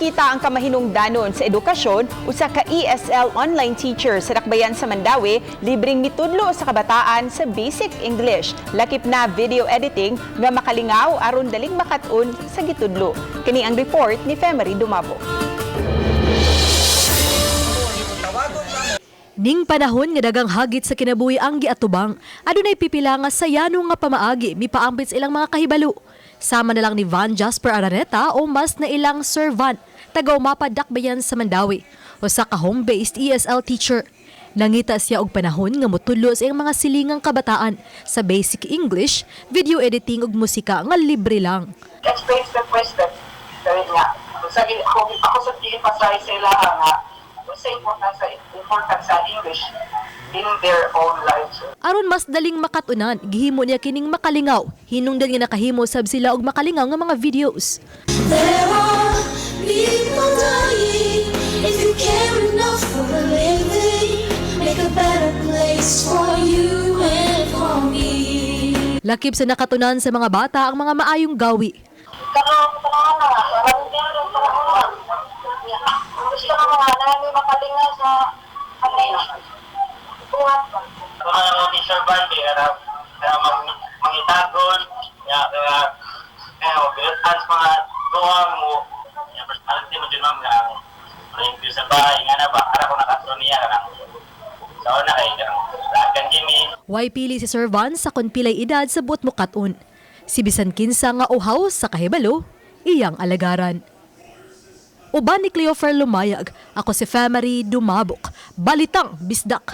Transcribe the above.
Gipakita ang kamahinungdanon sa edukasyon, usa ka ESL online teacher sa Dakbayan sa Mandaue, libreng mitudlo sa kabataan sa basic English. Lakip na video editing nga makalingaw aron daling makat-on sa gitudlo. Kini ang report ni Femery Dumabo. Ning panahon nga dagang hagit sa kinabuhi ang giatubang, adunay pipila nga sayano nga pamaagi mipaambit sa ilang mga kahibalo. Sama na lang ni Van Jasper Araneta o mas na ilang Sir Van, taga Umapa, Dakbayan sa Mandaue, usa ka home-based ESL teacher. Nangita siya og panahon nga motudlo sa iyang mga silingang kabataan sa basic English, video editing ug musika nga libre lang. Explain step by step. Dahil nga, sa ako sa tingin pa sa sila nga, sa importance sa English in their own lives. Aron mas daling makatunan, gihimo niya kining makalingaw. Hinungdan nga nakahimo sab sila og makalingaw nga mga videos. There are people dying. If you care enough for the living, make a better place for you and for me. Lakip sa nakatunan sa mga bata ang mga maayong gawi. Karong panahon na, parang karong panahon na. Gusto na mga namin makalingaw sa kanila. Buhat ba? Kung ano ni Sir Van, kaya kaya mag mangitagon ya kaya kaya bilutan sa mga tuwang mo ya, personality mo din, ma'am, nga review sa bahay nga na ba ara ko nakatro niya kanang sa una kay kanang dagan kini. Way pili si Sir Van sa kon pilay edad sa buot mokat-on. Si bisan kinsa nga uhaw sa kahibalo, iyang alagaran. Uban ni Cleofer Lumayag, ako si Femery Dumabok. Balitang Bisdak.